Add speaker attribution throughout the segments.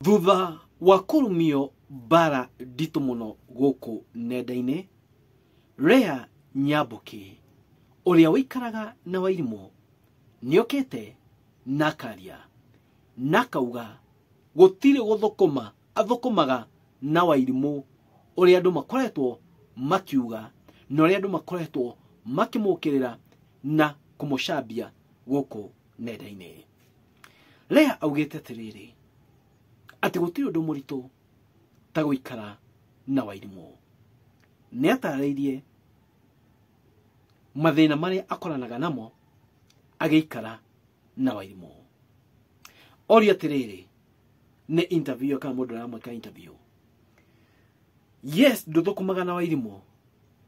Speaker 1: Thutha wa kũrumio mbara nditũ mũno gũkũ nenda-inĩ, Leah Nyambuki ũrĩa ũikaraga na Wairimũ nĩokĩte na akaria na akauga gũtirĩ gũthũkũma athũkũmaga na Wairimũ ũrĩa andũ makoretwo makiuga na ũrĩa andũ makoretwo makĩmũkĩrĩra na kũmũcambia gũkũ nenda-inĩ. Leah augĩte atĩrĩrĩ atĩ gũtirĩ ũndũ mũritũ ta gũikara na Wairimũ. Nĩ atarĩirie mathĩna marĩa akoranaga namo agĩikara na Wairimũ. Oria atĩrĩrĩ, nĩ interview kana mũndũ aramwĩka interview. Yes, ndũthũkũmaga na Wairimũ,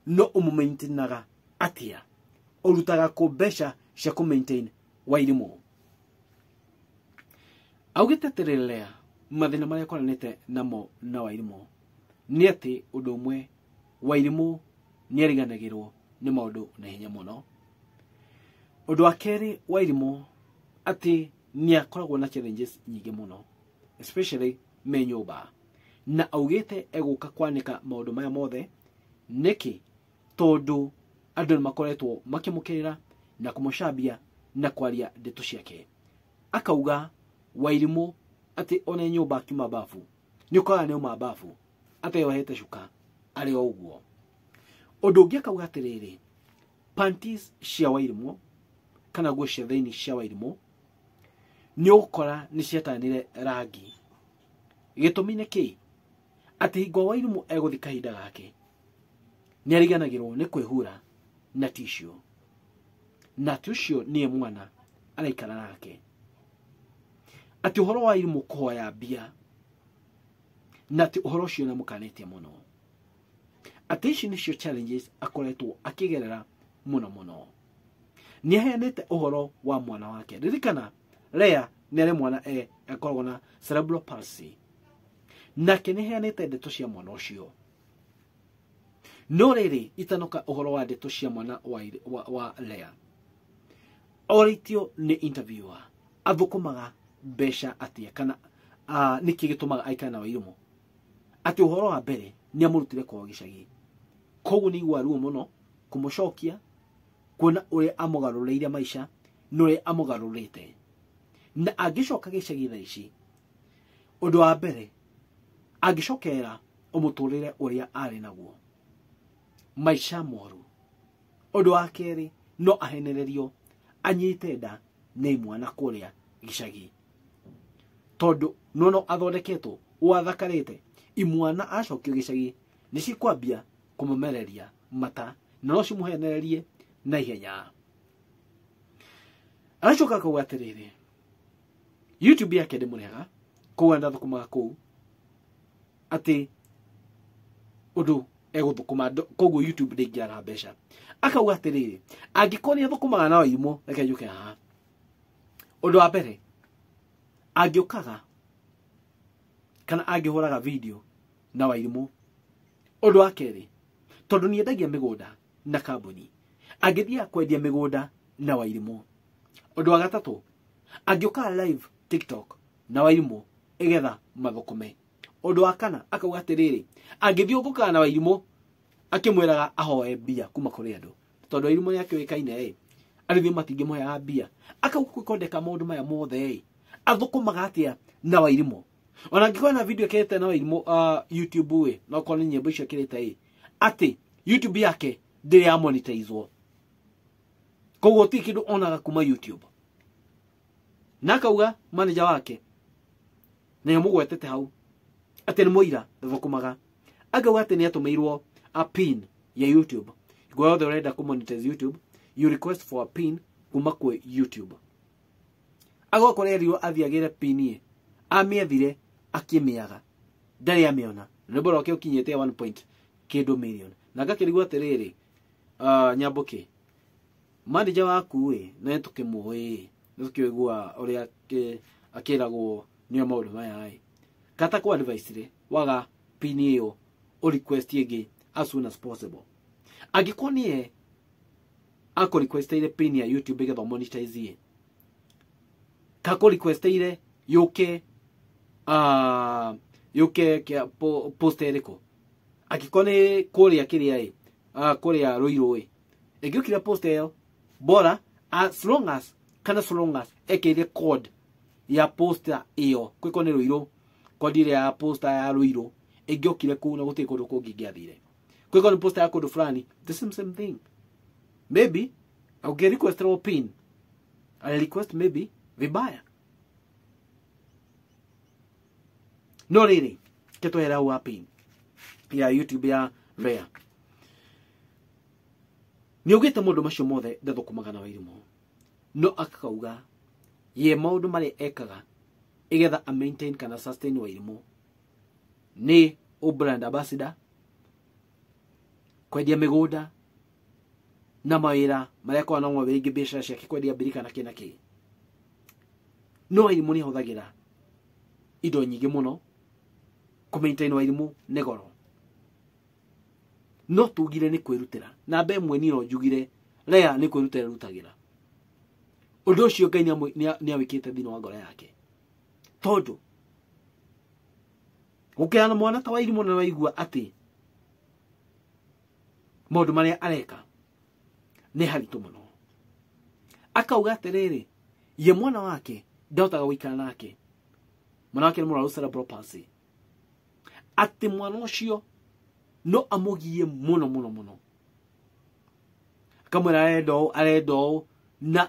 Speaker 1: no ũmũmaintainaga atĩa? Ũrutaga kũ mbeca cia kũ maintain Wairimũ? Augĩte atĩrĩrĩ Leah, mathĩna marĩa akoranĩte namo na Wairimũ nĩ atĩ ũndũ ũmwe Wairimũ nĩ ariganagĩrwo nĩ maũndũ na ihenya mũno. Ũndũ wa kerĩ Wairimũ atĩ nĩ akoragwo na challenges nyingĩ mũno especially me nyũmba, na augĩte egũka kwanĩka maũndũ maya mothe nĩkĩ? Tondũ andũ nĩ makoretwo makĩmũkĩrĩra na kũmũcambia na kwaria ndeto ciake. Akauga Wairimũ atĩ ona nyũmba akiuma babu nĩ ũkoraga nĩ auma babu ateyohete cuka arĩ o ũguo. Ũndũ ũngĩ akauga atĩrĩrĩ, panties cia Wairimũ kana nguo cia thĩinĩ cia Wairimũ nĩ ũgũkora nĩ ciatanire rangi. Gĩtũmi nĩ kĩ? Atĩ hingo Wairimũ egũthiĩ kahinda gake nĩ ariganagĩrwo nĩ kwĩhura na tissue, na atĩ ũcio nĩye mwana araikara nake. Atĩ ũhoro wa Wairimũ kũhoya mbia na atĩ ũhoro ũcio nĩ amũkanĩtie mũno. Atĩ ici nĩcio challenges akoretwo akĩgerera mũno mũno. Nĩ aheanĩte ũhoro wa mwana wake. Ririkana Leah nĩ arĩ mwana akoragwo na cerebral palsy, nake nĩ aheanĩte ndeto cia mwana ũcio. No rĩrĩ itanoka ũhoro wa ndeto cia mwana wa Leah, orĩtio nĩ interviewer athũkũmaga mbeca atĩa kana nĩkĩ gĩtũmaga aikare na Wairimũ, atĩ ũhoro wa mbere nĩ amũrutire kwao gĩcagi, koguo nĩ aigua ruo mũno kũmũcokia kuona ũrĩa amũgarũrĩire maica na ũrĩa amũgarũrĩte. Na angĩcoka gĩcagi thaa ici, ũndũ wa mbere angĩcokera ũmũtũrĩre ũrĩa arĩ naguo, maica moru. Ũndũ wa kerĩ no ahenererio anyite nda nĩ mwana kũrĩa gĩcagi, tondũ nono athondeketwo ũathakarĩte imwana acokio gĩcagi nĩ cikwambia kũmũmereria mata na no cimũhenererie na ihenya. Aracoka akauga atĩrĩrĩ, YouTube yake ndĩmũrĩhaga koguo ndathũkũmaga kũu atĩ ũndũ egũthũkũma, koguo YouTube ndĩingĩraga mbeca. Akauga atĩrĩrĩ, angĩkorwo nĩ athũkũmaga na Wairimũ, reke njũke haha. Ũndũ wa mbere angĩũkaga kana angĩhũraga video na Wairimũ. Ũndũ wa kerĩ, tondũ nĩ endagia mĩgũnda na kambuni, angĩthiaga kwendia mĩgũnda na Wairimũ. Ũndũ wa gatatũ, angĩũkaga live TikTok na Wairimũ ĩgetha mathũkũme. Ũndũ wa kana akauga atĩrĩrĩ, angĩthiũngũkaga na Wairimũ akĩmwĩraga ahoe mbia kuma kũrĩ andũ, tondũ Wairimũ nĩ akĩũĩkaine ĩ, arĩthi matingĩmũheaga mbia. Akauga kwĩkondeka maũndũ maya mothe ĩ, athũkũmaga atĩa na Wairimũ? Ona angĩkorwo na video ĩkĩrĩte na Wairimũ YouTube ĩ, no korwo nĩ nyĩmbo icio ĩkĩrĩte ĩ, atĩ YouTube yake ndĩrĩ ya monetizwo, koguo ti kĩndũ onaga kuma YouTube. Na akauga manager wake nĩ amũgwetete hau atĩ nĩ mũira ndathũkũmaga. Akauga atĩ nĩ atũmĩirwo a pin ya YouTube. Hingo yothe ũrenda kũ monetize YouTube, you request for a pin kuma kwĩ YouTube. Agoka erirwo athiĩ agĩre pin ĩ, amĩethire akĩmĩaga, ndarĩ amĩona. Rwĩmbo rwake ũkinyĩte 1 point kĩndũ million. Na ngakĩrigwo atĩrĩrĩ, Nyambuki, manager waku ĩ, na nĩ tũkĩmũĩ, nĩ tũkĩigua ũrĩa akĩragwo nĩo maũndũ maya ĩ, kata kwa advice rĩ, waga pin ĩyo ũ request ĩngĩ as soon as possible. Angĩkorwo nĩye akũ requesteire pin ya YouTube ĩgetha monetize ĩ, ka kũ requesteire yũke yũke posta ĩrĩkũ angĩkorwo nĩ kũrĩa kĩrĩa ĩ kũrĩa Ruiru ĩ ĩngĩũkire posta ĩyo bora as long as kana so long as ekĩire code ya posta ĩyo kwĩko nĩ Ruiru code ĩrĩa ya posta ya Ruiru ĩngĩokire kũu na gũtirĩ kũndũ kũngĩ ingĩathire kwĩko nĩ posta ya kũndũ fulani the same thing maybe ũngĩ request raw pin I request maybe vibaya no rĩrĩ ketwehera wa pin ya YouTube ya Rare nĩ augĩte maũndũ macio mothe ndathũkũmaga na Wairimũ no akauga ye maũndũ marĩa ekaga igetha a maintain kana sustain Wairimũ nĩ brand ambassador kwendia mĩgũnda na mawĩra marĩa akoragwo namo rĩngĩ biacara ciake kwendia mbirika na kĩ na kĩ no Wairimũ nĩ ahũthagĩra indo nyingĩ mũno kũ maintain Wairimũ nĩ goro no tugire nĩ kwĩrutĩra na mbe ĩmwe niĩ no njugire Rare nĩ kwĩrutĩra rutagĩra ũndũ ũcio Ngai nĩ awĩkĩte thĩinĩ wa ngoro yake tondũ gũkĩra na mwana ta Wairimũ na waigua atĩ maũndũ marĩa areka nĩ haritũ mũno akauga atĩrĩrĩ ye mwana wake ndahotaga gũikara nake mwana wake nĩ mũrwaru cerebral palsy atĩ mwana ũcio no amũgie mũno mũno mũno akamwĩra arenda ũũ arenda ũũ na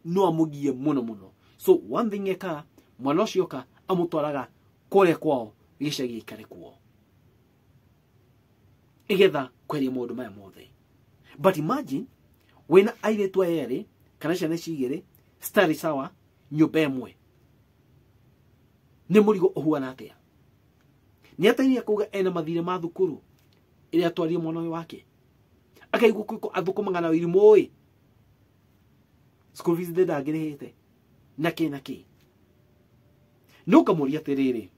Speaker 1: no amũgie mũno mũno so one thing ekaga mwana ũcio oka amũtwaraga kũrĩa kwao gĩcagi gĩikare kuo igetha kweria maũndũ maya mothe but imagine wĩna airĩtu aya erĩ kana ciana ici igĩrĩ citarĩ sawa nyũmba ĩmwe nĩ mũrigo ũhuana atĩa nĩ ateithia kuga ena mathirĩ ma thukuru ĩrĩa atwarie mwana ũyũ wake akaigua kwĩko athũkũmaga na Wairimũ ĩ school fees ndangĩrĩhĩte na kĩ na kĩ no ngamũria atĩrĩrĩ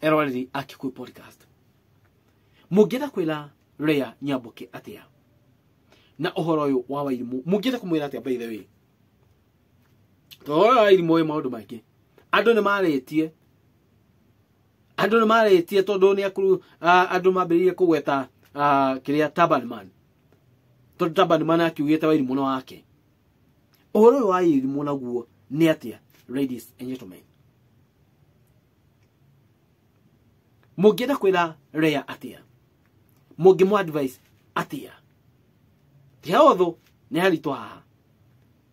Speaker 1: eroreri a Kikuyu podcast mũngĩenda kwĩra Rare Nyamboke atĩa na ũhoro ũyũ wa Wairimũ mũngĩenda kũmwĩra atĩa by the way tondũ ũhoro wa Wairimũ wĩ maũndũ maingĩ andũ nĩ marĩtie andũ nĩ marĩtie tondũ nĩ akuru andũ mambĩrĩirie kũgweta kĩrĩa Taban Man tondũ Taban Man akiugĩte Wairimũ no wake ũhoro ũyũ wa Wairimũ naguo nĩ atĩa ladies and gentlemen mũngĩenda kwĩra Rare atĩa mũngĩmũ advice atĩa ti hotho nĩ haritũ haha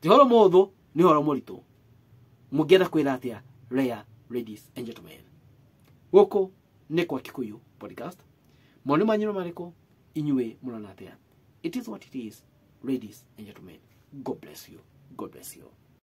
Speaker 1: ti horo mũhũthũ nĩ horo mũritũ mũngĩenda kwĩra atĩa Rare ladies and gentlemen gũkũ nĩ kwa Kikuyu podcast mawoni manyu nĩ marĩkũ inyuĩ mũrona atĩa it is what it is ladies and gentlemen God bless you God bless you.